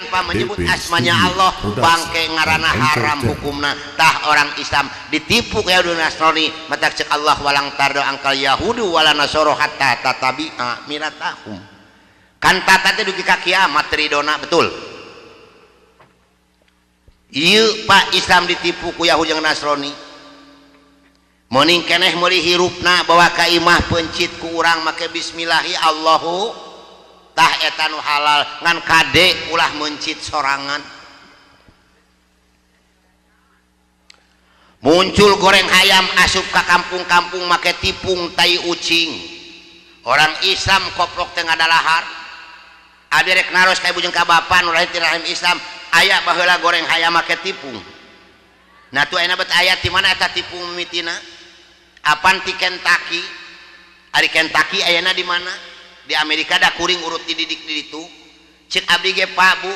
Tanpa menyebut DP asmanya Studio Allah, Production bangke ngarana and haram Entertainment. Hukumna tah orang Islam ditipu kayak Nasrani. Matak cek Allah, walan tardho angkal yahudu wala nasoro hatta tatabi'a millatahum. Kan tata teh dugi ka kiamat ridona, betul. Ieu, Pak, Islam ditipu ku Yahudi jeung Nasrani. Mending keneh meuli hirupna, bawa ka imah, pencit ku urang make bismillahi Allahu, tah eta nu halal. Ngan kade, ulah mencit sorangan. Muncul goreng hayam asup ka kampung-kampung make tipung tai ucing. Orang Islam koplok teh ngadalahar. Abi rek naros ka ibu jeung ka bapa nu lahir ti rahim Islam, aya baheula goreng hayam make tipung? Nah, tuh ayeuna bet aya. Ti mana eta tipung mimitina? Apan ti Kentucky? Ari Kentucky ayeuna di mana? Di Amerika. Da kuring urut dididik di ditu. Cek abdi ge, Pak, Bu.